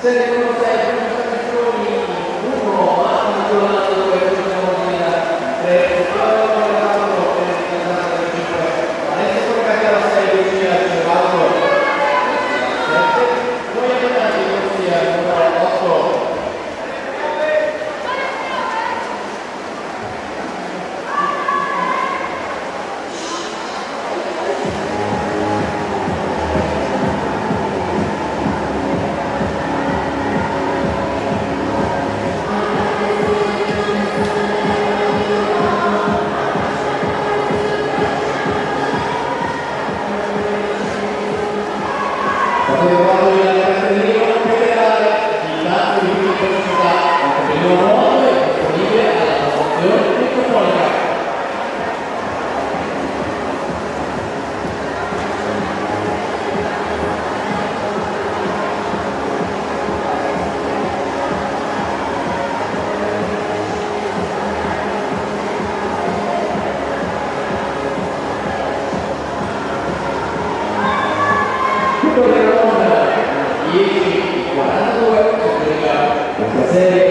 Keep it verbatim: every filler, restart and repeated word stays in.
Serie uno sei, Giorgioni uno, Marco Giordano due, Giorgio Mordina tre, Vittorio Loredano per il Casale cinque, Alessio Porcatello sei, Lucia Cervato sette, Moia Bonatti, Corsia numero otto. Potete farlo nella cartellina federale di tanti minuti per società, qualche primo voto è disponibile alla postazione microfonica. Tutto per la dieci e quarantadue, un piacere.